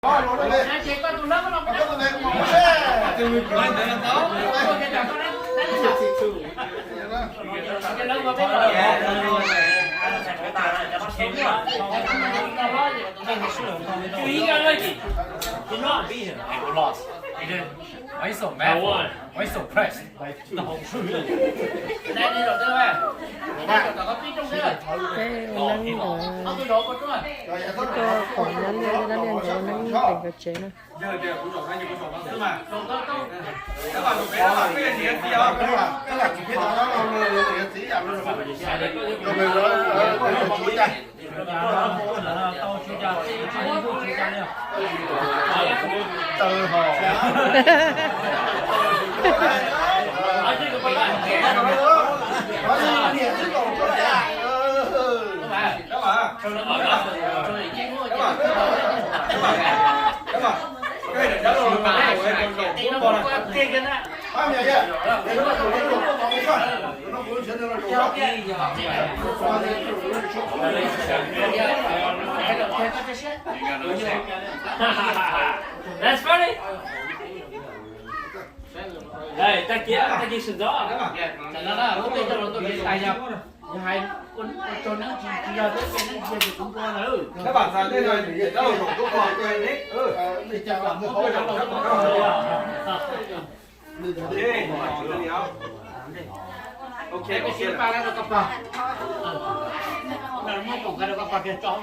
Why you so mad? Why you so pressed? Peb ua neeb ntawd, peb tuaj koom nyob liaj, nyob liaj ntawd neeb pem nkawd tsev na. That's funny. Tag kis, tag kis sawv ntxov.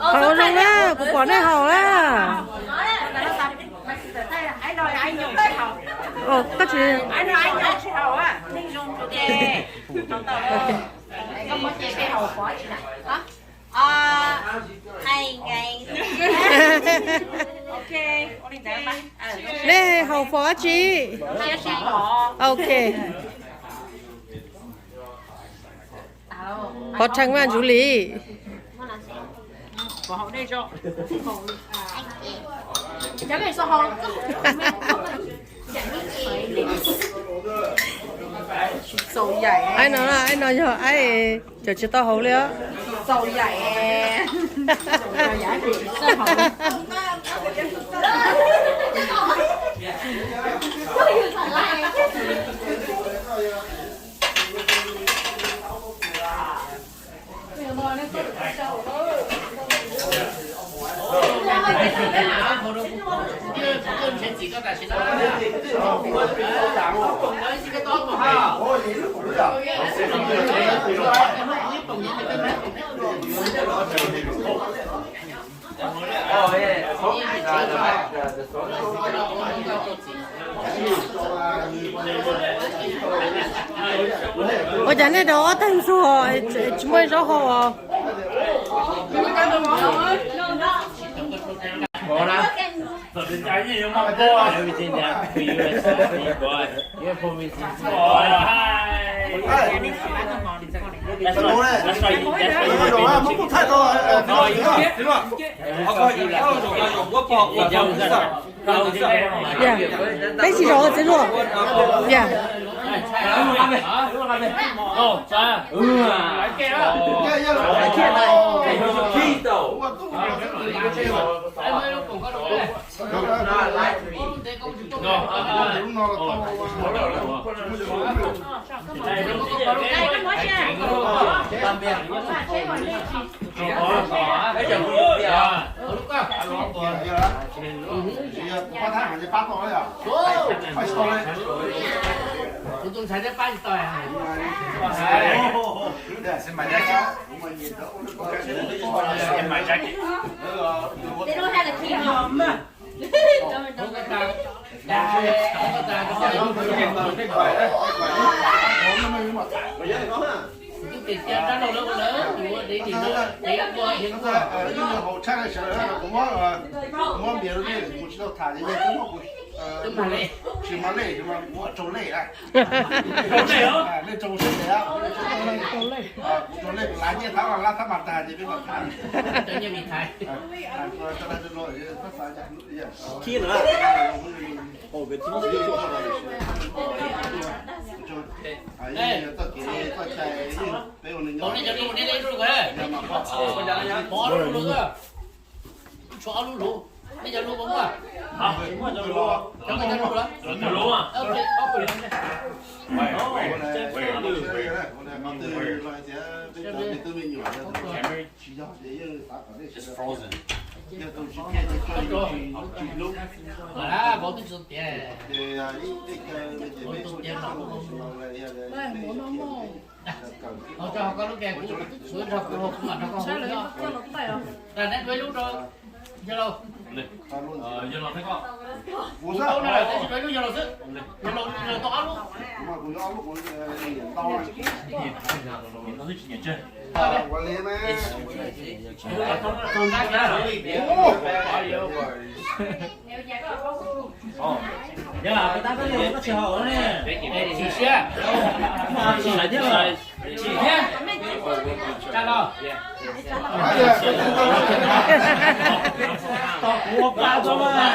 Haus zoo na, kuv pom nej haus na. Koj tsis Nej haus fov dab tsi? Ok. Qhov thee Vaj Ntsuj Lis. Aib no, aib no yog aib cov tsis tau haus li os. Ua cas nej rau ob tag ntxuag tsis muaj zaub hau os? Peb tsis zaum txiv zuag. Kuv tus ntxhais thiab pab tsis tau. Tsis mag lej, tsis mag lej, ua raug lej a. Nej raug seb lej, kuv raug lej, kuv lav nyiaj thab lab thab mas tag ces peb mam tham. Txoj kev txoj cai peb ua neej nyob. Tshuav ob lub lus, nej cov lus puas muaj? Cov muaj cov lus los? Vauv twb tsis tiav. Tus tiav mas kuv, kuv tso koj lub ke, kuv twb tsis nrog kuv, kuv mam nrog koj hu. Neb dua ib lub rau yawg laus. Kuv tau na, tab sis dua ib lub yawg laus xwb. Yawg laus, yawg laus tau ob lub. Chim siab. Chim thiab. Tsa los. Tos kuv ua pa tso mas.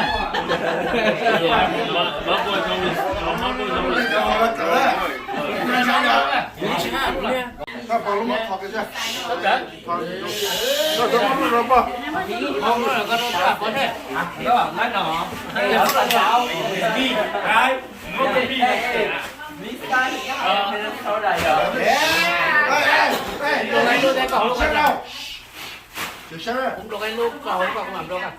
Kuv nplo ib lub koj hauv koj kuv mam nplo koj.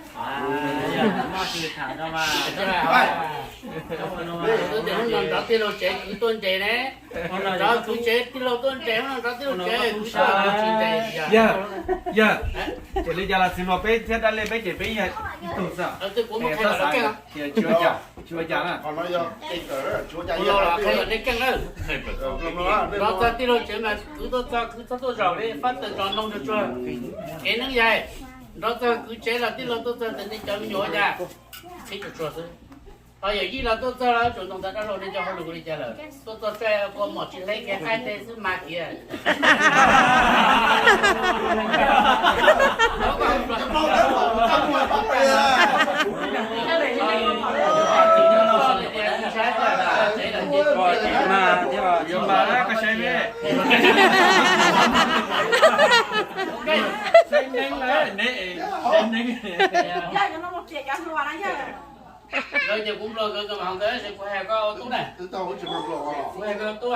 Hnub no nrov tij laug tsev kwv tuaj ntses ne. Nrov kwv tsev tij laug tuaj ntses, hnub no nrov tij laug tsev kwv tuaj ntses. Yog, yog, ces li cas los txiv hluas peb thiab dab li peb ces peb yog ib tug xwb. Kuv muab qhia kom keej. Tsis ua cas, tsis ua cas na. Kuv los los qhia kom nej keej na. Nrov txog tij laug tsev mas kwv tuaj txog kwv txhob tuaj zaum li, fab tawm zos ntoo tsuag tsuag. Kev neeb yaig, nrov txog kwv tsev los tij laug tuaj txog ntawm nej cov me nyuam ua cas, qhib tsuag tsuag xwb. Ho yawm yij los tuaj txog los tsuas ntoo ntawd dab laug nej cov hauj lwm ua li cas lawm, tuaj txog txaj kua mom tsis hleb kiag qaib tes xwb mas kiag. Lawv ces kuv npluag nkawd nkawd mam hais ntawd, kuv hais koj ua tub na. Kuv hais koj ua tub.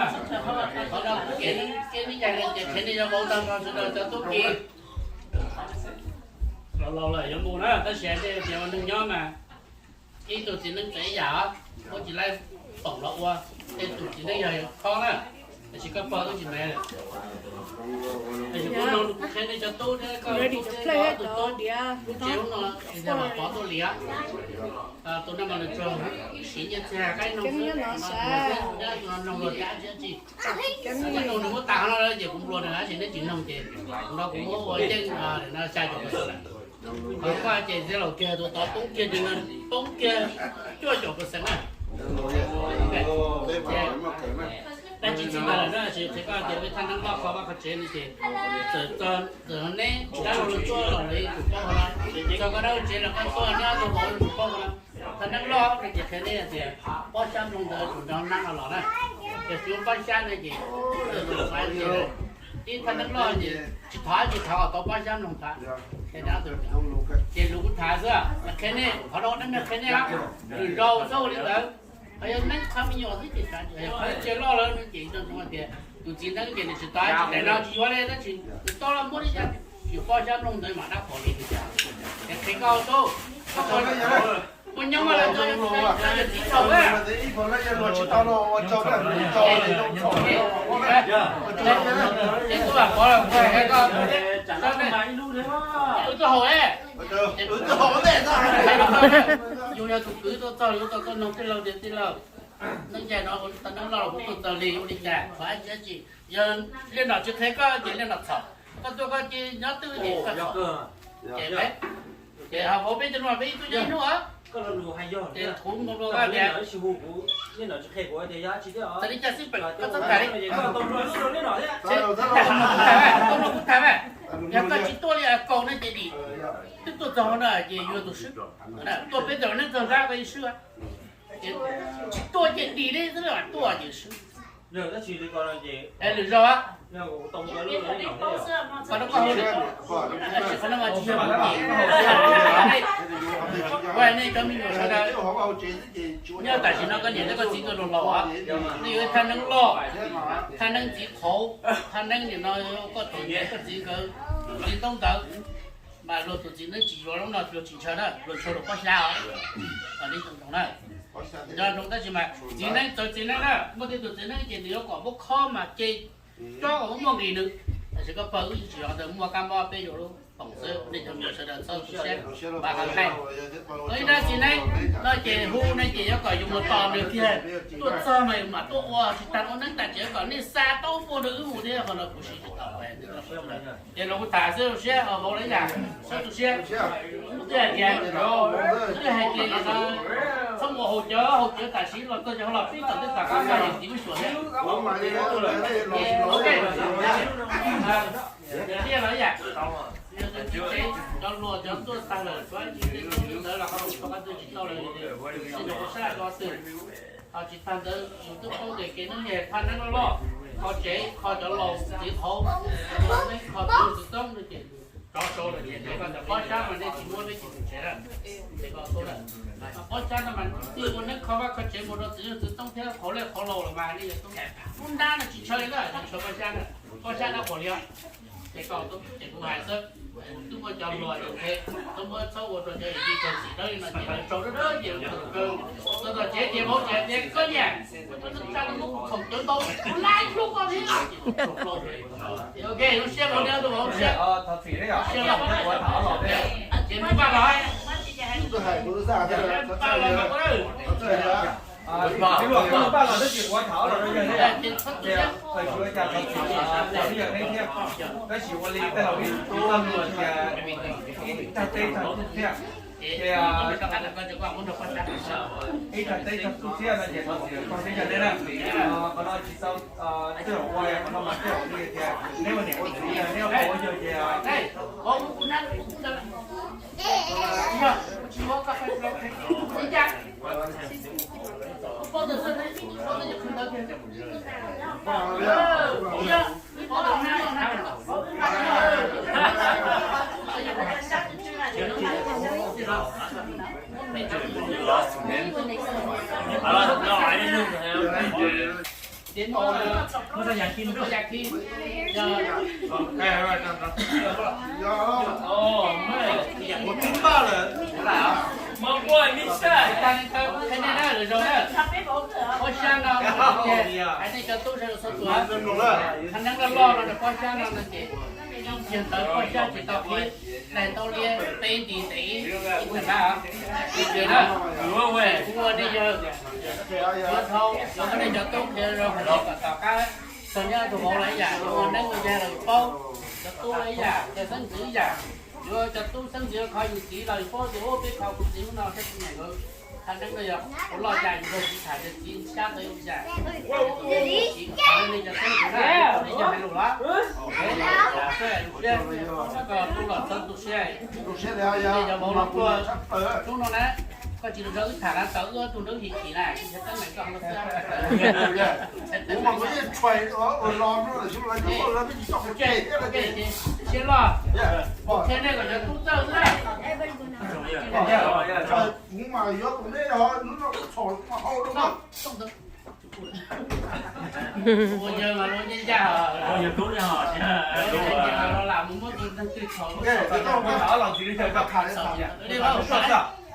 Qhov no kuv kev, kev me cas ces qhia nej yuav vauv tag nrho sawv daws cov tub ki. Laus laus lawm yuav mus na, tab sis hais tias ua neeg nyob mas ib tug txiv neej txawm ib yam, muab tsis laib foom los ua, tej tus txiv neej yog khob na. Tab sis koj pog wb tsis me lawm. Tab sis kuv nug kuv qhia nej cov tub thiab koj tub thiab koj tus tub, lub tsev ub no tsis yog mas pov tuaj liam. Tus no mas nws tsuas siv nyiaj txiag qaib noog xwb, no noog luag tab tsis dab tsi. Nws noog nws muab tas qhov no ces kuv npluag nws, tab sis neb tsis noog ces no kuv muab ua yeej no xya caum percent lawm. Qhov koj ces txiv laus kiag tus tod poob kiag, tus no poob kiag cuaj caum percent na. Dab tsi txij mas lawm na, tab sis qhia koj tias peb thaj neeb loj kho vaj kho tsev no ces txawm txog neb dab laug tuaj los lawv yeej tsum paub qhov no. Txog koj dab laug tsev los koj tuaj neb ob tug vauv yeej tsum paub qhov no. Thaj neeb loj no ces qhia neb tias pob xyab mloog ntawd tsum nrog neeb no los na. Ces txiv pob xyab no ces ib thaj neeb loj ces tsis thov, tsis thov kom tau pob xyab mloog tham. Ces lus kuv tham xwb, qhia nej qhov no, dab neeg qhia nej, lwm zaus txhob ua li ntawd. Qhov yog neeb qhov me nyuam xwb ces, qhov tsev loj lawm no ces tias tus txiv neeb ces nws tsis tau, tsis daim no tsis yuav li, tab sis nws tau los muab li cas. Yus pob xyab nplooj ntawd mas dab qhuas li tiag. Es qhia koj tub, koj muaj nyob mas los tso yog txiv thaum a. Es tub lam pov los kuv hais koj, wb tuaj haus e. Yus yog tus kwv tuaj txog, yus tuaj koj noog tij laug tias tij laug, neeb ncaig no tau neeb loj los kuv tuaj txog li ua li cas, qhov dab tsi dab tsi. Yog Liaj Nom tsis qhia koj ces Liaj Nom txhaum, koj tuaj koj cia nyob twj ywm ces koj txhaum. Ces peb, ces ho vauv peb cov no peb ib tug nyob ib hnub os. Ces kuv mus rau koj tias, txawm li cas xwb koj txhob tham li. Tau mloog kuv tham mas, yog koj tsis tuaj li kaus no ces dim, twb tuaj txog no ces yuav tus swb. Tuaj peb tug neeb txog nrab koj ib swb. Ces tsis tuaj ces dim li xwb, tuaj ces swb. Es lwm zaus, koj rau koj hauj lwm, tab sis qhov no mas tsis yog kuv cem. Kuv hais nej cov me nyuam sawv daws, nyob tam sim no koj niam thiab koj txiv nkawd laus laus, nej yuav ib thaj neeb loj, thaj neeb ntxiv qhauv, thaj neeb nim no koj txiv, koj txiv nkawd, txiv ntaub ntawv, mas luag tus txiv neeb tsis yuav lub no luag tsis ntshaw na, luag ntshaw rau pob xyab os. Nco ntsoov tab sis mas txiv neeb txawv txiv neeb na, muaj tej tus txiv neeb ces nws yuav kom muab khob mas ces cob kom muab muaj nqis nws. Tab sis koj pawg wb tsis yog ntawd, muaj kab mob peb yuav lub poom xwb, nej cov me nyuam sawv daws txhob tu siab, vam qhov qhia. Ib nrab txiv neeb no ces hu no ces yuav kom yus mus tos nws kiag, tuaj txog mas yus mam tuaj ua, tsis tas ua neeb tas ces yuav kom nej xa tau muaj rau wb mus thiab, qhov no kuv siv tsis tau. Ces los kuv tham xwb tu siab, vauv los ib yam, txhob tu siab. Twb hais tias, twb hais tias txhob mus haus cawv, haus cawv tam sim los txog ces ho los pib tom tej tom qab mas yus tiv lub xyuas thiab. Tiag los ib yam, yog tus txiv tsev cov hluas cov tuaj tag lawm, tsuav ib tug ntawd los qhov no tsis tau lawm, sib nrog ua sab rau twg. Ho tsis tag ntawd yus twb paub tias kev neeb yog thaj neeb loj loj, kho tsev, kho cov laus txiv qhauv, neeb kho txiv txoob no ces rov sau lawm ces nej koj cov pob xyab mas nej tsis muab peb tsis tus tsev lawm. Ces koj tub lawm, pob xyab no mas tij ua neeb kho vaj kho tsev mus rau txiv txoob thiab qhauv lej qhauv laus los mas nej yuav tub. Lub nrab no tsis ntshaw li na, tsis ntshaw pob xyab na, pob xyab dab qhuas li os. Ces koj tub ces kuv hais xwb, twb muaj cov hluas yus qhia, tub muab txhob ua rau cov yus tsis txog txiv dawb li no ces lawv tsaug dawb dawb ces lawv txog tom tsev ces vauv tsev tias koj niam, koj tub tsa lub khoom cawv ntau, kuv lab ib lub koj thiab. Ok, lub siab vauv niam, tus vauv siab. Siab los, ces nws npaj los, npaj los mas kuv na. Ib luag koj npaj los tab sis kuv tham los rau yawg thiab, tias txhob tu siab, tsis ua cas, txhob tu siab, yog neeb thiab, tab sis ua li tej laus tau luag tias ib tag teb tag tug thiab, ces ib tag teb tag tug thiab no ces thov txim koj thiab yawg neb na. Qhov no tsis tau, tej zaum ua qhov no mas tej zaum li tias neb ua niam ua txiv neb ua yawg ces Pob xyab no, hais nej cov tub sawv daws txhua tus, thaj neeb loj loj no rau pob xyab no no ces, ib yam ntawd pob xyab tsis tau qhib, daig ntaub liab peb nti ntev ib tag nrab. Ces na, kuv ua nej yawg, kuv thau, kuv muab nej cov tub qhia rau hais tias kom tom qab txog nyob tus vauv los ib yam, yuav ua neeb ua yaig los yus paub, cov tub los ib yam, cov xeeb ntxwv ib yam. Yuav cov tub xeeb ntxwv kho yus txiv los yus paub tias ub peb kho kuv txiv hnub no saib kuv niam nkawd thaj neeb no yog ua loj cas yus nrog txiv tham tias txiv xyab ntawd ua li cas. Txiv kom txawv li cov xeeb ntxwv na, li cov hais lus los. Xwb lus siab, koj tub los txhob tu siab. Cov vauv los tuaj hnub no na, koj tsis los nrog wb tham na, tau wb ob tug nrog wb him chim na, kuv yog teeb meem koj los xwb. Siab loj, qhia nej kom cov tub txawj xwb na. Kuv mas yuav tus neb ho hnub no kuv txhom kuv mas hau rau koj.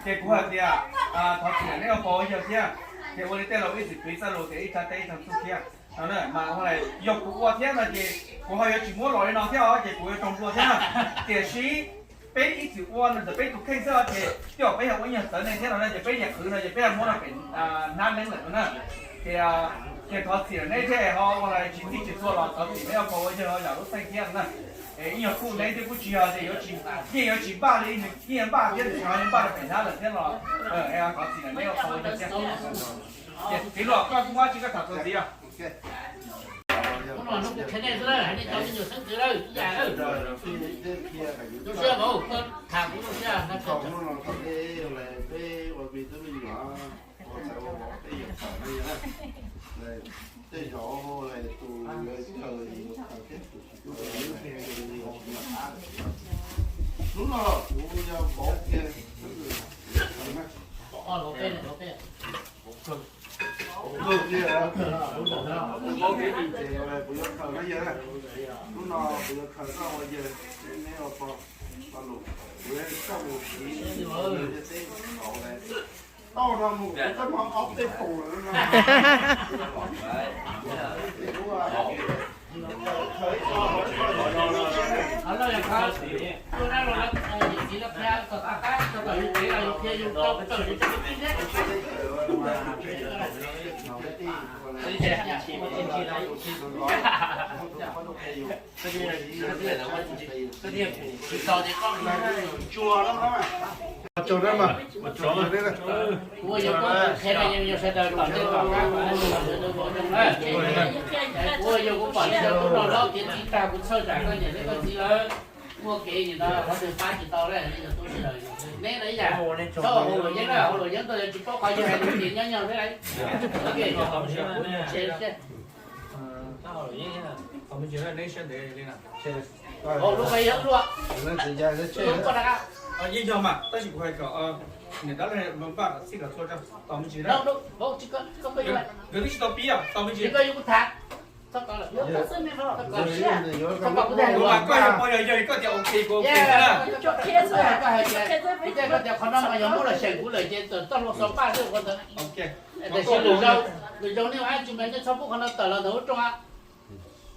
Ces kuv hais tias thov txim neb ua pog ua yawg thiab, ces ua li tej laus ib txwm piv txoj lus tias ib txhais tes ib txhais txuj thiab no na. Mas yog kuv ua thiab no ces kuv ho yuav tsis muab los li no thiab os, ces kuv yuav raug nplua thiab na. Tiam sis peb ib txwm ua no ntawm peb tus kheej xwb ces twb yog peb yog ua ib nyuag txawv neeg thiab no na, ces peb nyuam qhwv no ces peb muab rau pem hnab neeb lawm no na. Ces ces thov txim neb thiab ho ua li tsis txij tsis txhua los thov txim neb ua pog ua yawg yam lub xeej thiab no na. Ib nyuag kuj neb thiab kuj tsis yog tias yuav tsis, yeej yuav tsis npaj li, yeej npaj thiab tsis ho npaj rau pem hnab lawm thiab los thov txim neb ua pog ua yawg thiab. Ces txiv los koj kuj muab tsis koj tham txog txiv os. Tej zaum tus khaws thiab tus tsis khaws, hnub no kuv yog vauv kiag, vauv kiag, kuv yuav khaws na yawg. Hnub no kuv yuav khaws koj ua yawg, neb ua pog, kuv coj mus siv yawg teb tau no mus kuv twb muaj ob peb poom lawm no. Ua yog koj qhia no yog sawv daws tom ntej tom qab, ua yog kuv pom sawv daws no los tiav txij tag kuv txhawj tsam koj niam thiab koj txiv lawv muaj kev nim no qhov twg pab tsis tau lawm, yog tub sawv daws neb na ib yam, txhob ua hauj lwm yeeb na, hauj lwm yeeb ntawd yog tsis paub qhov yog hais lus ces nyob nyob thiab. Lub qe yog luaj, yeej yog mas tab sis kuv hais kom niam dab laug npaj kom txhij kom txhua rau tos me ntsis na. Nkawd twb tsis tau pib os, tos me ntsis. Kuv mas koj yog pog yog yawg koj tias ok kuv ok xwb na. Koj hais tias, kuv tias koj tias qhov no mas yog muab los seem kuv lawm ces txawm txoj hlua xov paj xwb ua ntawd. Tiam sis lwm zaus nej ua dab tsi mas nej txhob pub qhov no tawm los ntawm lub rooj.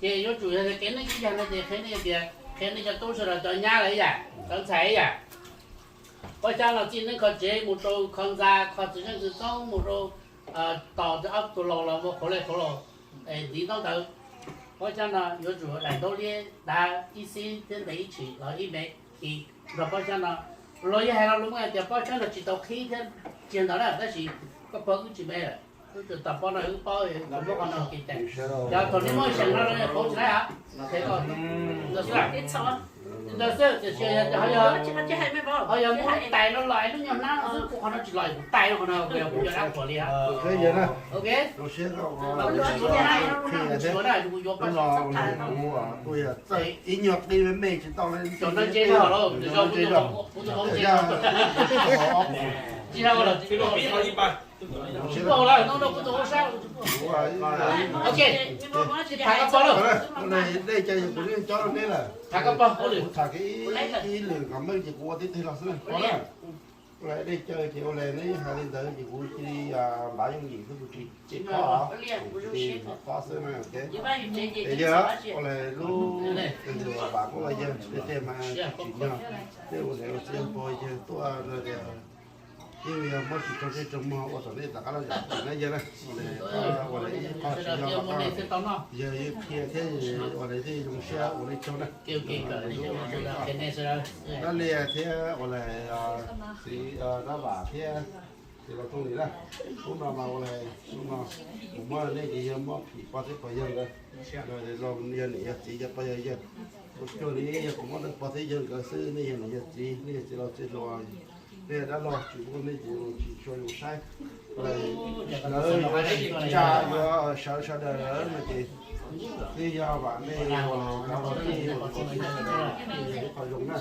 Ces yuav tsum yog kev neej ib yam no ces qhia nej tias, qhia nej cov tub sawv daws, cov nyab los ib yam, cov ntxhais ib yam. Pob xyab no txij neeb kho tsev mus rau kho ntxa, kho txiv zeej txiv txoob, mus rau tos ob tug laus los mus qhuav li qhuav los, ntxiv ntaub ntawv. Pob xyab no yuav tsum daim ntaub liab dav ib xib thiab ntev ib tshim los ib mev kis nrog pob xyab no. Los yog hais lo lus Hmoob hais tias pob xyab no tsis tau qhib thiab tsis ntawd na, tab sis koj pog wb tsis me lawm, wb tsis tau pob no wb paub, muab qhov no kis tas. Yog thaum nej muab seem no pauv tsis laib os. Ntawd xwb, ntawd xwb, tiam sis ho yog, ho yog muab tais no los lub nyuag hnab no xwb, kuv qhov no tsis los kuv tais rau qhov no, kuv yog kuv yog dab qhuas li os. Ok. Ib nyuag qij me me tsis tau li. Cov no ntse zog los, kuv tus vauv ntse zog. Tsis tau los, no no kuv tus vauv sab. Ok, tsis tham koj pog lawm. Dej caw yog kuv yeej cob rau neb lawm. Tham koj pog lawm. Tham kiag ib lwm kom meej ces kuv ua tib teg los xwb na. Ua li dej caw ces ua li neb hais li ntawd ces kuv cia li npav yooj yim xwb, kuv tsis cem koj, koj xwb na. Es yog ua li lub, vam kuj ua yawg tej mas tsis nyog, tej ua li ua txiv pog yawg tuaj no tias yeej yog muab tsis tso zej tso muag ua tom nej tom qab los yom, na yawg na. Ua li ib qho tsis yog los yawg yeej qhia thiab ua li thiaj zoo siab ua li caug na. Dab Lias thiab ua li txiv Dab Vam thiab txiv Los Tooj Lis na, hnub no mas ua li hnub no kuv muab nej ces yog muab phim pog thiab pog yawg nkawd, yog niam yog txiv yog pog yog yawg. Ua cuag li yog kuv muab pog thiab yawg nkawd xwb, nej yog niam yog txiv, nej yog txiv laus txiv hluas, nej yog dab laug tsis muaj nej ces tsis tshua zoo saib. Lawv tsa yuav sawv sawv daws lawm no ces twb yog vam nej ua los cov ua tij qhov zoo na.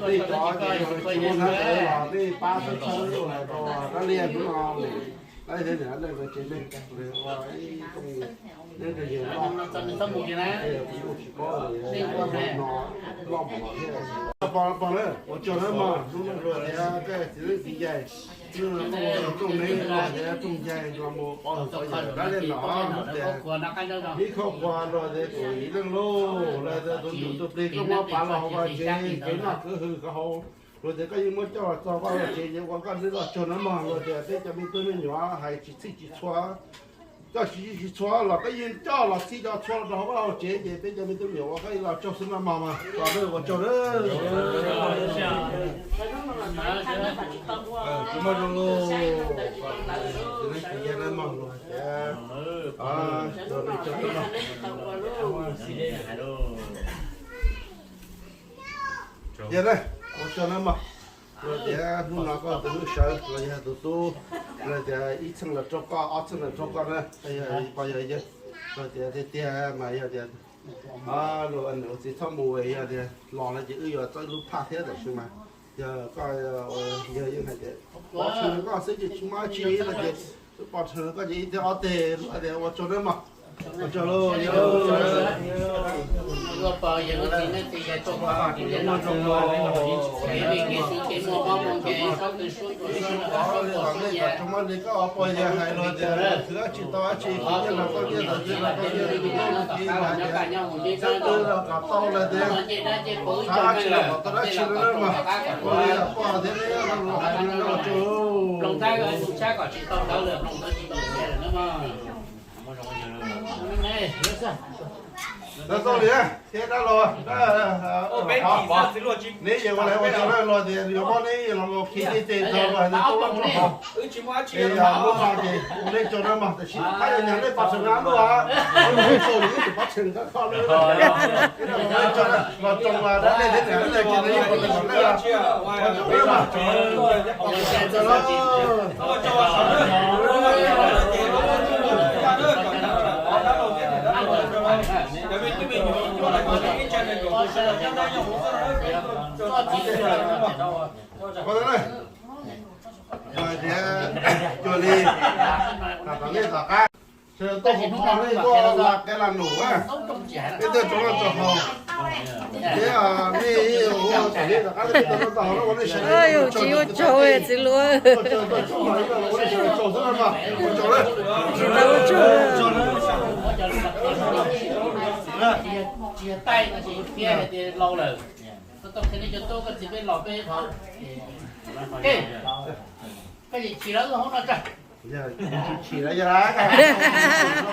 Tej cov ces tsis muaj hnab ntawd los nej pab txhawb txhawb ua li rau Dab Lias hnub no lawm. Laib thiab niam leej rau tsev neeg ua ib kooj neb rau yawg loj, kuv tsis paub no loj mus no thiab. Pog, pog na, ua tsaug nawb mog, hnub no luag tias koj txiv neeb txiv yaig, hnub no koj ua rooj neeb los tias rooj yaig los mus pov hwm pov yawm dab liaj no tias ib khob qhua los tias tus yij leej lauj, los tias tus ntxim tus plig koj muab pav los hauv vaj tsev, kev noj kev hwm koj haus, luag tias koj yeej muab coj los txog vaj tsev ces ua koj neb los tsaug nawb mog, luag tias peb cov me tub me nyuam hais tsis txhij tsis txhua, coj tsis txhij tsis txhua los koj yeej coj los txhij coj txhua los rau hauv vaj hauv tsev ces peb cov me tub me nyuam ua koj ib los tsaug xwb nawb mog, mas ua tsaug nawb. Tsis muaj zoo lauj, txiv neeb txiv yaig nawb mog, luag tias, luag tsaug nawb mog. Yog na, ua tsaug nawb mog. Luag tias hnub no koj tus hnub sawv los yog tus tub, luag tias ib txheej los rau koj, ob txheej los rau koj na, pog yawg, luag tias tiag tiag mas yog tias luag niam luag txiv txhob mus, yog tias los no ces wb yuav txawb lub phaj thiab tab sis mas yog koj, yog yeej hais tias pov tseg koj xwb ces tsis muaj dab tsi no ces pov tseg koj ces ib teg ob teg, luag tias ua tsaug nawb mog. Ua tsaug lauj, ua tsaug lauj. Tsis muaj zoo lauj, tsis muaj zoo lauj, tsis muaj li koj pog yawg hais luag tias khwv dab tsi tau dab tsi, khwv nyiaj los tau nyiaj, tau nyiaj los tau nyiaj, tus tub tus kiv hais tias txawb twg los kom tau lawm tias, xav dab tsi los kom tau dab tsi lawm mas ua li pog thiab neb los hais li no ua tsaug lauj. Tau tau li thiab dab laug, neb yeej ua li ua tsaug dab laug tias yuav muab neb los khi tej tes tau los hais tias tau loj tau hau. Es lub no ces ua neb tsaug dab mog, tab sis thab yog nyag neb pov tseg na lub, ua neb tsaug li ib tug pov tseg nqa kho lawm. Los tsaug dab neb thiab niam neb ces neb yeej ua li kom neb ua tsaug dab mog. Ua tias cuag li tom nej tom qab, sawv daws tuaj hauv phom nej tuaj la qe la num, peb tuaj tsaug noj tsaug haus, peb nej ua tom nej tom qab peb tuaj noj tau haus ua nej sawv daws tsis ua tsaug txiv luag, tsis tau ua tsaug. Tsis yog taij no ces yus qhia hais tias laus lawm, tau qhia nej cov tub koj txiv peb laus peb, koj yeej chim lawv hauv no tso. Chim lawv yog,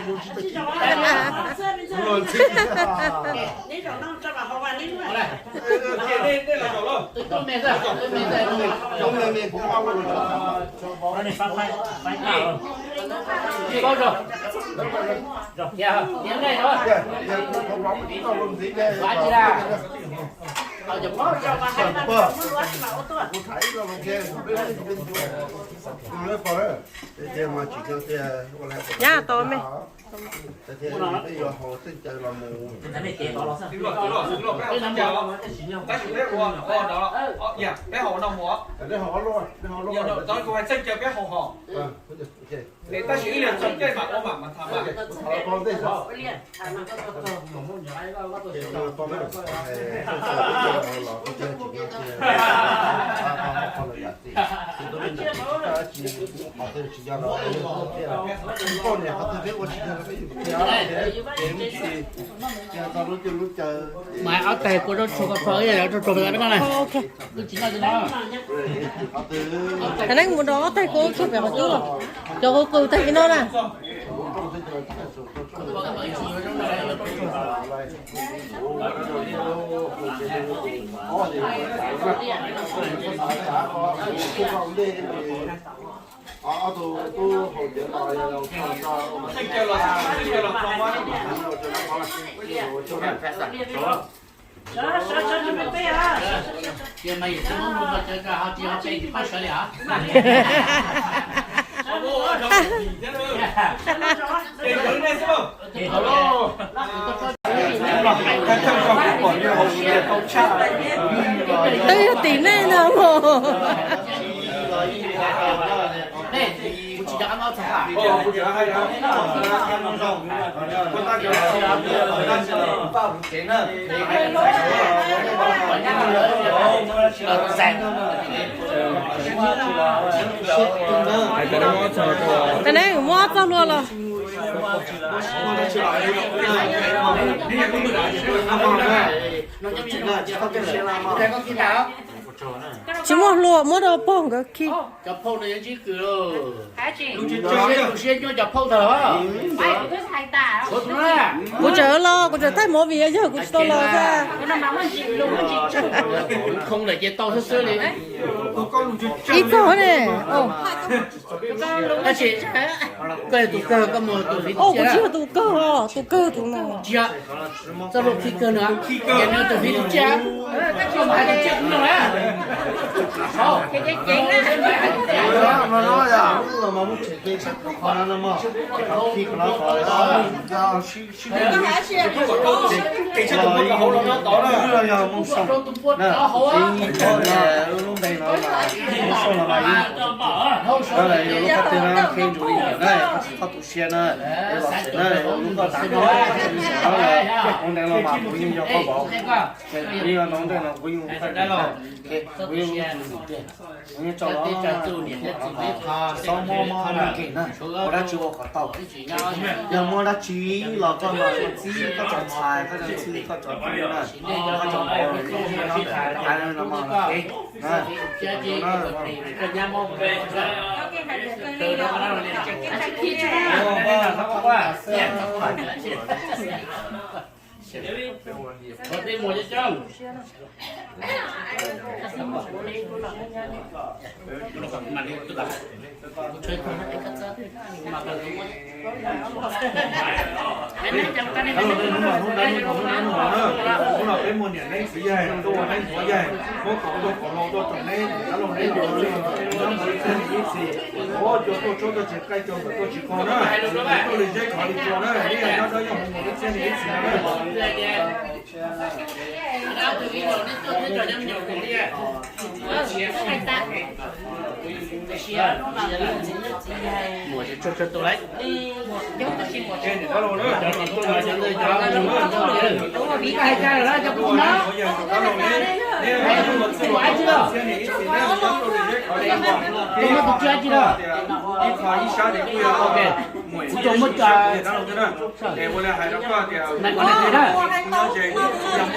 kuv ntxhi. Twb me xwb, twb me xwb. Nyab tau me. Tab sis ib leeg txog caij mas ua mam mas tham mas. Mas ob tag kuv rau tsuag ko pho ib yam rau tsuag ko na. Tsis noj li no. Thaum neb mus rau ob tag kuv tsuag pem qhov cub los, cov kuv qw tag kis no na. Sawv, sawv, sawv, sawv peb peb a. Ces mas yim tsis muab mus los cawv rau hauv tsis ho peb tsis pab sawv li hos. Twb yog tim nej ntag mog. Tam ne muab ob txog luaj los. Tsis muaj hlua, muab rau pog nkawd khi. Cov phauj no yuav ntsib kws lauj. Tus siab nyuaj cov phauj ntag los. Kuv tseem los, kuv tseem thaij movie, yog kuv tsis tau los xwb. Khoo lawm ces tau xwb xwb li. Ib txog ne. Tab sis koj yog tus kawg, koj mus tus fiv. Kuv tsis yog tus kawg os, tus kawg tus no. Txoj hlua khib kawg no, ces nws tus fiv tus tsiaj, koj mas hais tus tsiaj kuv mloog na. Lub npe no mas Hauj Sau no mas yog lub qhov twg no, qhia ntsoov li ntawm na, koj tsis txhob tu siab na, es los xwm na, lub koj tav no, ua ntev los mas kuv yeej yog koj vauv, kuv yeej yog no ntej no kuv yeej, kuv yeej, kuv yeej tso los xob mob mob nkeeg na, ua dab tsi ua kom tau. Yog muaj dab tsi los koj mas txib koj cov ntxhais, koj cov ntxhw, koj cov kwv na, koj cov npawg, no mas na. Hnub no peb muaj niam neeb txiv yaig, tuaj ua neeb ntxuav yaig, muab qos tuaj qos hlau tuaj rau neb, dab laug neb cov li, nyob mus li txhiab li ib txhis, ua cua tuaj tsuab tuaj tsis qaij cua nkawm tuaj tsis qaug na, tuaj li zeb khov li cua na, neb yog nyob dawb yog mus mus li txhiab li ib txhis na. Ib txhia ib sab ces kuj yog kuv cov muab cov es ua li hais rau koj tias kuv nyob ze, yog muaj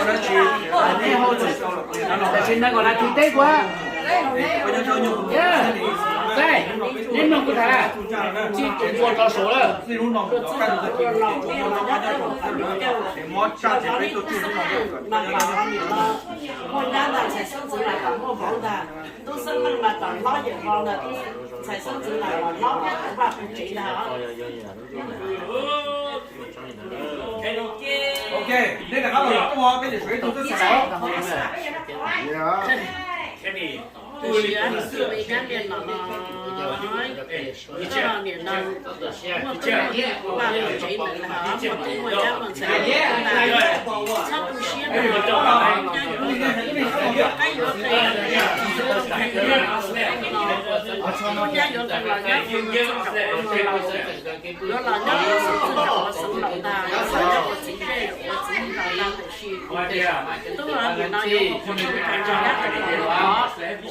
dab tsi nej hauj lwm tau los kuv yog dab laug. Tam sis neeg kom nas this teb kuv, neb mloog kuv tham, txij tus npua rov saud lawm. Txij hnub no mus rov qab tus tag kis mus ces tsuas muaj noj qab nyob rau es muab tsaj ces peb tuaj tsuj hnub no kom muaj nyab ntag, ntxhais xeeb ntxwv mas kom muaj vauv ntag, tub xeeb leej mas kom hlob yawm vau ntag, ntxhais xeeb ntxwv mas kom hlob vaj pug tsev ntag. Ok, nej rov qab los tuaj peb yuav tsum ib tug twb txhais los. Niam no muaj vaj pug tsev ntawd los muaj tub muaj nyab muaj ntxhais, txhob tu siab na. Tub nyab yuav los nyob, yuav los nyob xeev laus ntag, yuav los nyob ua txiv zej ua txiv laus ntag, tiam sis tub niam no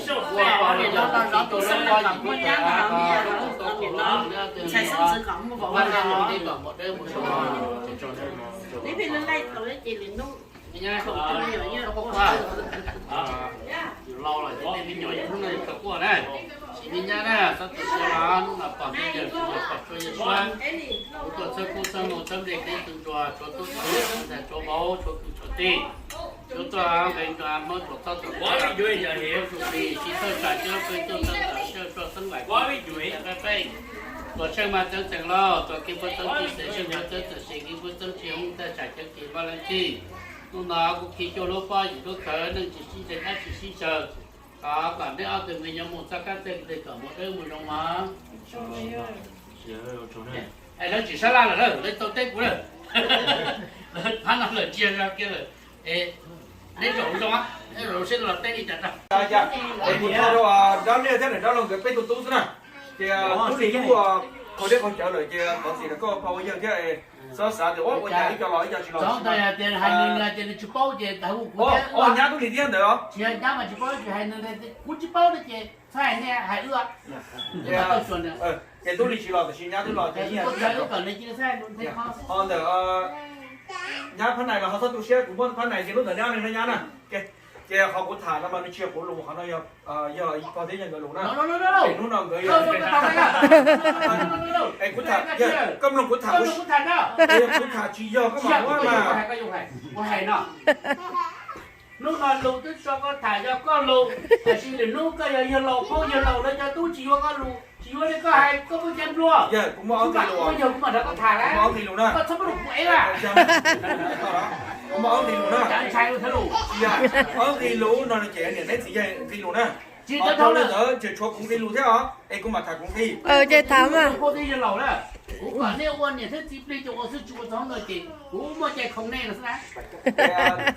yuav ua nyab, niam no los zov tus xeeb los muaj nyab ntag, niam no ntxhais xeeb ntxwv kom muaj vauv ntag. Yus laus lawm ces tej me nyuam yus hnub no yus kawg quaj na. Sim me nyab na, txhob tu siab los hnub no pom me nyuam, pom tsua yawg suab. Kuv tuaj txhawb kub txhawb moo txhawb nplej keeb tw nruas, tshuav tub tshuav ntxhais tshuav vauv tshuav kwv tshuav tij, tshuav tuaj nqe nruas Hmoob tuam txob tuam tuam, tus lis tsis thawj tsam coj peb tuaj txog tawm sij hawm tso xeeb laim peb peb. Tuam tsheej mas txeev txeem lauj, tuam kev puav txeeb tsis xeem, tsheej puav txeeb txeem, kev puav txeeb tsis hoob, taj tsam cawv kev vaj leej txij. Hnub no kuv khi cuaj lub pob yim lub khawv, neej tsis sib ntseeg dab tsis sib tsawg. Thov kom neb ob tug me nyuam mus txoj kab txoj kev kom mus dawb mus zoo mog. Es lawv tsis sab laj lawm, lawv tau teb kuv lawm. Lawv pab no lawm ntsia kiag lawm. Es neb zaum zoo, neb zaum seb los teb li cas rau. Kuv tso rau dab liaj thiab niam dab laug nkawd peb tug tub xwb na. Ces tub Lis kuj qaug dej qaug cawv lawm ces thov txim rau koj pab ua yawg thiab, txhob xav tias ua cas ib co los ib co tsis los. Hais nws ces nws tsis paub ces hu kuv. Nyab tub Lis thiab ntawd os. Tsis yog nyab mas tsis paub, tsis hais nws, kuv tsis paub no ces txhob hais nej, hais wb. Ces tub Lis tsis los tiam sis nyab twb los ces ib yam. Ho ntawm nyab Phab Nais los ho txhob tu siab, kuv muab Phab Nais ces lub ntawm nyab no nyab na. Ces qhov kuv tham no mas nws tsis yog kuv lus, qhov no yog pog thiab yawg nkawd lus na. Es hnub no nkawd yog, es kuv tham, koj mloog kuv tham, kuv tham tsis yog koj mam muab mas. Hnub no lus twb tso koj tham yog koj lus, tiam sis lwm hnub koj yog yawg laus phob yawg laus lawv cov tub tsis yuav koj lus, tsis yuav li koj hais koj muaj cai nplua. Yawg, kuv muaj ob nqi lus, yawg kuv mam rov koj tham, ob nqi lus na. Koj txhob muab lus kuv ev lawm. Kuv muaj ob nqi lus na. Ob nqi lus no ces niam neeb txiv yawg nqi lus na. Tsis tau li ntawd ces tshuav kuv nqi lus thiab os, es kuv mam tham kuv nqi. Ces tham mas. Kuv kom nej ua niam thiab txiv plig ces ua xwb, tsis ua txog no ces kuv muaj cai khoom nej no xwb na.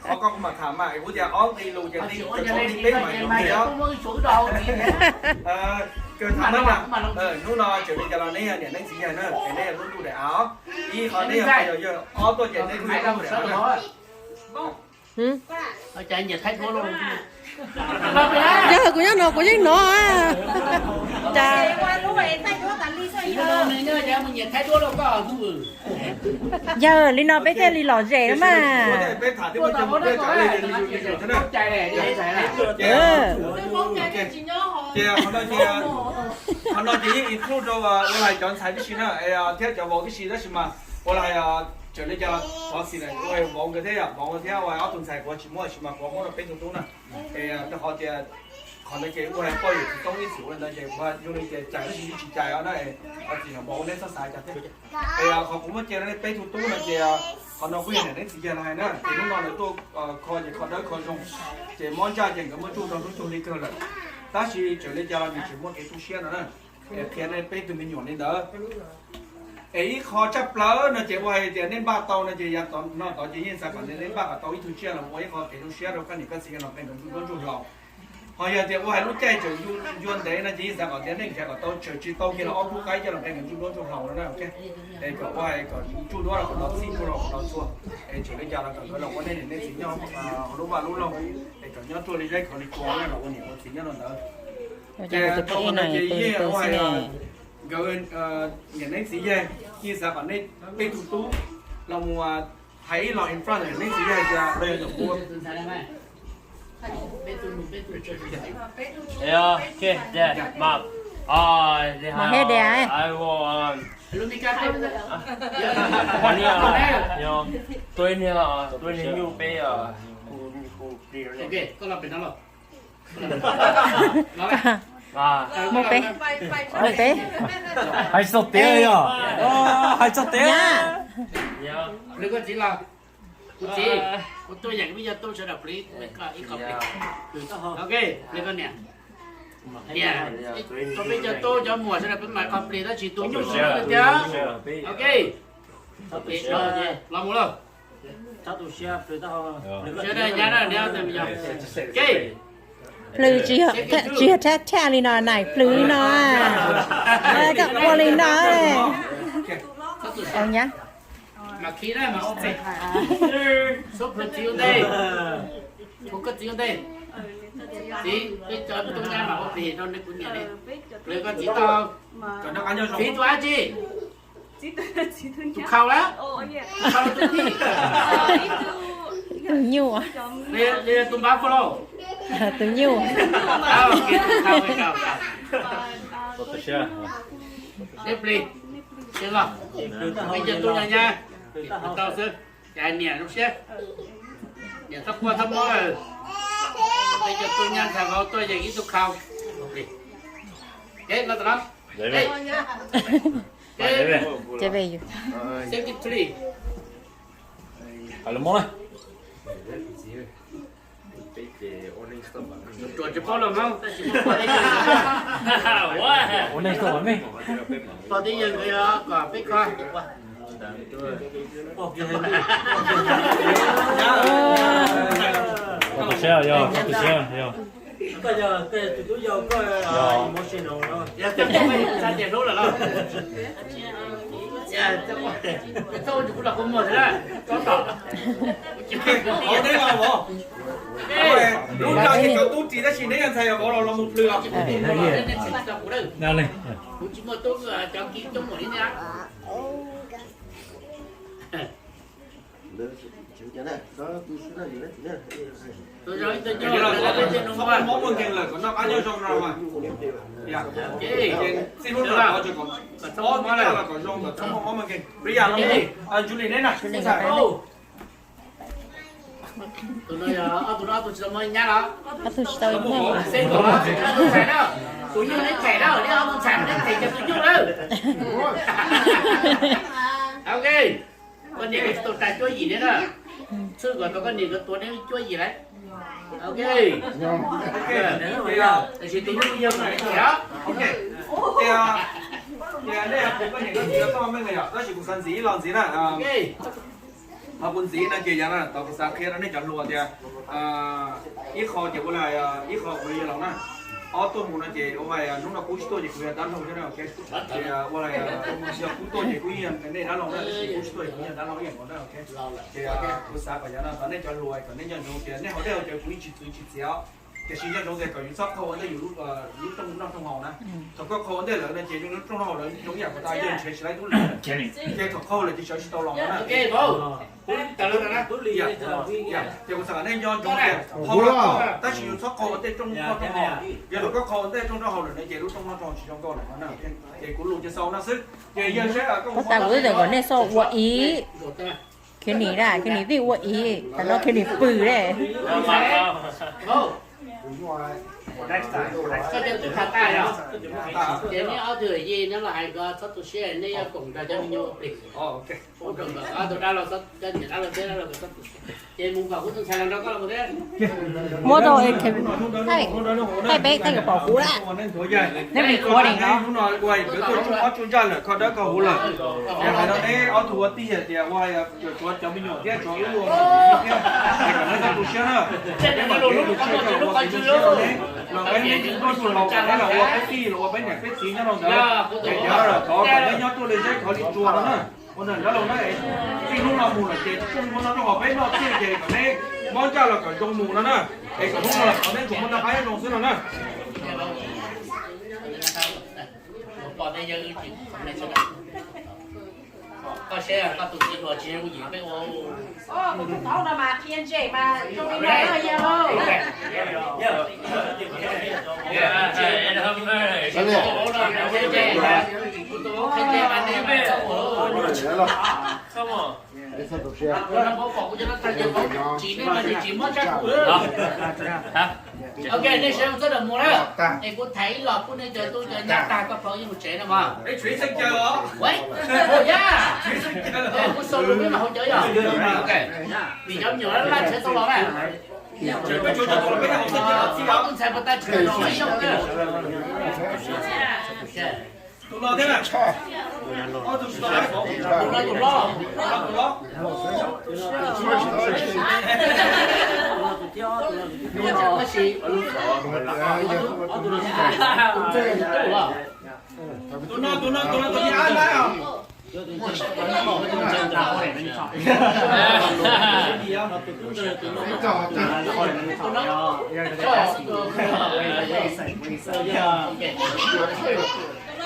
Qhov koj kuv mam tham mas es kuv tias ob nqi lus ces nqi, tsis ua nqi peb mas nqi os. Kawg tham na, hnub no tseem li cas los neb yog niam neeb txiv yawg na, es neb yog lub ntuj daim av, ib qho neb yog, yog ob tuaj ces neb kuj yog lub ntuj daim av na. Yog kuv nyob no kuv yeej hnov. Cas yawg li no peb thiaj li lom zem mas. Ces qhov no ces yeej include rau ua lais cov ntxhais tib si na, thiab cov vauv tib si, tab sis mas ua lais tseem li cas los thov txim na, ua vauv nkawd thiab, vauv thiab ua ob tug ntxhais kuv tsis muab, tab sis mas kuv muab rau peb tug tub na. Es rau qhov tias qhov no ces ua hais poj yawm tsis toob ib txwm ua li ntawd ces kuv zoo li tias cais tab sis tsis cais os na, thov txim na, vauv neb txhob xav cas thiab. Es qhov kuv muab cia rau nej peb tug tub no ces qhov no kuj yog niam neeb txiv yawg los hais na, ces hnub no lawv tuaj kho ces kho dawb kho zoo, ces mob ntsaj ces nkawd muab tsuj rau hnub tsuj hli kawg lawm. Tab sis tseem li cas los nws tseem muaj kev tu siab no na. Es qhia nej peb tug me nyuam li ntawd. Es ib qho tshaj plaws no ces ua hais tias nej npaj tau no ces yav no tod ces yeej xav kom nej npaj kom tau ib tug tsiaj los ua ib qho kev zoo siab rau koj niam koj txiv yawg los nqe nkawd nruab ntsuj hlau. Ho yog tias ua hais lub caij tseem ncua ntev no ces yeej xav kom tias nej nrhiav kom tau, tseem tsis tau kiag los ob khub qaib coj los nqe nkawd nruab ntsuj hlau no na. Es kom ua hais kom ntsuj duab los kom tau, txhij ntuj los kom tau txhua. Es tseem li cas los kom nkawd los ua nej niam nej txiv nyob hauv lub vaj lub loog, es kom nyob ruaj li zeb khov li tsua los ua niam ua txiv nyob rau ntawd. Ces tau no ces yeej ua hais nkawd niam neeb txiv yawg yeej xav kom nej peb tug tub los mus hais ib los in front niam neeb txiv yawg los yog nyuam qhuav. Mos hej diam. Mus peb, mus peb. Hais txog tiav yog, hais txog tiav. Kuv txiv, kuv tuaj yam kuv yog tub sawv daws plis, ib qho plis. Ok, plis koj niam. Niam, tau peb cov tub cov muam sawv daws peb mam qho plis tab sis tus nyuj tsis muaj tiag. Ok, los mus lauj. Sawv daws nyab na, ok. Plws tsis yog thaj li no, nais plws li no. Koj ua li no. Nyab. Mas khi na mas ua plig. Xub plhws txiv ua ntej. Hu koj txiv ua ntej. Txiv, peb cov tub nyab mas ua plig rau nws kuv niam li. Plhws koj txiv tau. Txiv tus dab tsi? Tus khaus lawm. Tus khaus tus tij. Tus nyuj. Li tus npab fo lauj. Tus nyuj. Neb plig. Peb cov tub nyab nyab. Tau xwb. Cas niam zoo siab. Niam txhob quaj txhob mob lawm. Peb cov tub nyab ntxhais vauv tuaj yeem ib tug khaus. Plig. Kev no tas no. Secretary. Ruam tsis paub los mas tab sis pog tib yawg nkawd yog kom peb kho. Koj tu siab yog, koj tu siab yog. Yog tej tus tub yau koj emotional no. Yog tej tub yau koj txhaj tias hlub lawm los? Yog tej tub yau kuv los kuv muag thiab na, tsob tom. Hauv neb los vauv. Lub nra ces cov tub ris tab sis neb yog ntxhais yog vauv los los mus plhws os. Kuv tsis muaj tub cov kiv coob npaum li nej. Txhob muaj mob muaj nkeeg lawm kom noj qab nyob zoo no mas. Txij hnub no tod kom mob los kom zoo kom txhob muaj mob muaj nkeeg. Ria los mus, Julie neb na, ntxhais. Tus no yog ob tug no, ob tug tsis tau muaj nyab los? Ob tug tsis tau muaj. Xeb tus no, tus ntxhais na, tus nyuj neb them na, neb ob tug ntxhais neb them cov tus nyuj na. Ok. Koj niam tsis tau rais cuab yim neb na. Txhwb kom tau koj niam nkawd tuav neb cuab yim lawm. Ok. Tiam sis tus nyuj yog neb them os. Tias, tias nej kuv koj niam koj txiv txoj meej yom, tab sis kuv xav ntxiv ib los ntxiv na. Ho kuv ntxiv no ces yog no tau kuv xav qhia rau nej cov hluas tias ib qho ces ua li ib qho kuv yog laus na, ob tuaj mus no ces ua li hnub no kuv tsis tuaj ces kuv yog dab laug thiab na, ok. Ces ua li yog kuv tuaj ces kuv yeej yog nej dab laug na, tab sis kuv tsis tuaj ces kuv yeej yog dab laug ib yam nkaus na, ok. Ces kuv xav kom yog no kom nej cov hluas kom nej nco ntsoov tias nej hauv dej hauv cawv kuv yeej tsis txwv tsis txiav os. Tiam sis nco ntsoov tias kom yus txhob qhau ua ntej yus lub rooj noj rooj haus na. Thaum koj qhau ua ntej lawm no ces yus lub rooj noj haus lawm zoo yam kom tas yawg ntshe tsis laib tub li. Ces thaum qhau lawm ces sawv tsis tau los na. Ces kuv xav kom nej nco ntsoov tias qhau los qhau, tab sis yus txhob qhau ua ntej rooj noj rooj haus. Yog lawm koj qhau ua ntej rooj noj haus lawm no ces lub rooj noj rooj haus tsis zoo nkauj lawm no na. Ces kuv lus ces xaus no xwb. Ces yawg saib koj mus tas kuv twb kom nej xav ua ib Kenny na, Kenny twb ua ib, tam no Kenny pw ne. Koj cov tub has tas yog, ces neb ob tug yij neb los hais ko txhob tu siab, neb yuav koom nrog cov me nyuam ua plig. Ua koom kom ob tug dab laug, cov niam dab laug thiab dab laug txhob tu siab. Ces mus kom kuv tus ntxhais los nrog koj los mus thiab. Muab rau thaij peb, thaij kom pom kuv lawm. Neb mus qhuav li no. Hnub no ua peb tuaj tsuj mob tsuj ntsaj lawm, kho dawb kho huv lawm. Ces hais rau neb ob tug ua tij hais tias ua tshuav cov me nyuam thiab tshuav wb ua thiab, es kom neb txhob tu siab na. Peb mam li tu siab rau ua kev zoo siab rau neb, los peb neb ntuj ntuj laus kom neb los ua peb tij los ua peb niam peb txiv nyob rau ntawd. Es cov thov kom neb nyob tuaj li zeb khov li tsua no na. Ua ntawm nrab laug na, txij hnub no mus lawm ces rooj muab noj rooj haus peb noj txhij ces kom neb mob ncaj los kom zoo mus no na. Es kom hnub no los thov neb tsuas muaj noj qab nyob zoo xwb no na. Koj seb koj tus txiv hluas tsis zoo yim peb ua. Kuv tus thaub no mas qhia ntse mas zoo li no yog lauj. Kuv tus qhia ntse mas nej peb ua. Tsis nej mas tsis mob tshaj kuv. Ok, nej sawv txawj mus na. Es kuv thaiv ib los pub nej cov tub cov nyab tag koj phau yeej mus tsev no mas. Kuv sau lus peb mam haus cawv yog. Vim cov me nyuam laj tsheb tau los na. Ob tug ntxhais puas tau tsis tau los ib xyoos na. Tus no thiab na. Tus no tus loj. Tus no, tus no, tus no, tus no, tus no, tus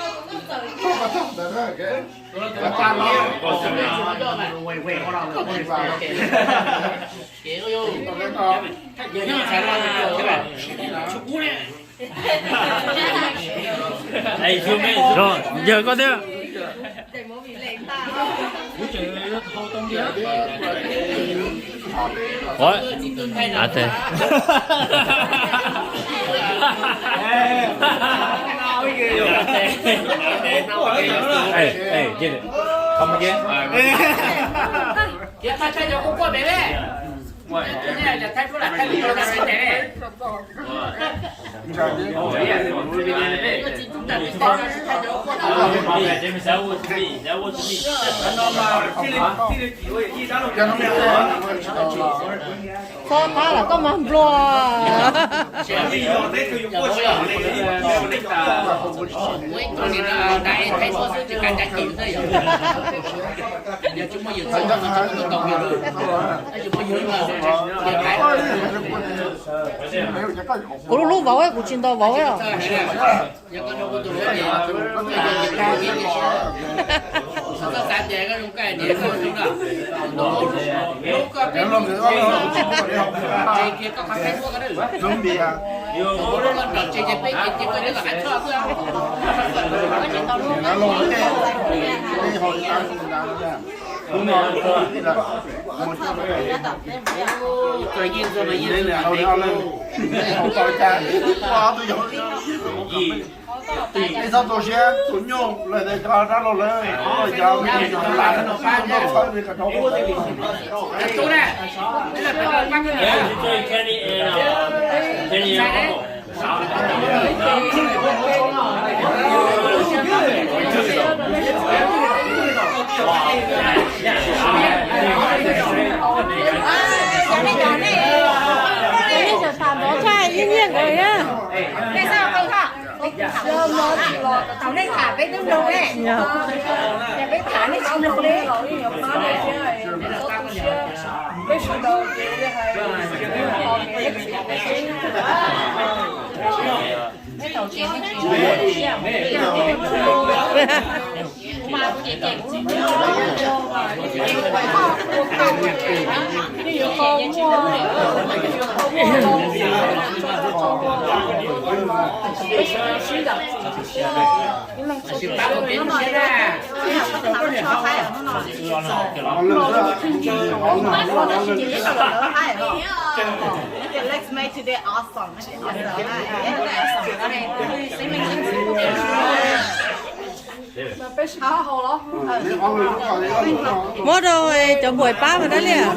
no. Yawg koj thiab. Ê, ê, ê, không có. Ê. Thaij thaij cov kua kuaj pem ne. Thaij thaij thaij thaij Txhob tab los koj mas nplua. Kuv lub lub vauv, kuv tsis ntaus vauv os. Ib txhob tu siab, tus nyuj lawm tias cov dab laug lawm, cov lam txhawb li kom rau. Tham ntxov tshaj ib nyiaj nkawd thiab. Thaum nej tham peb twb mloog ne, ces peb tham nej tsis mloog li. Let's make today awesome. Muab rau cov npuam pab mas dab liam.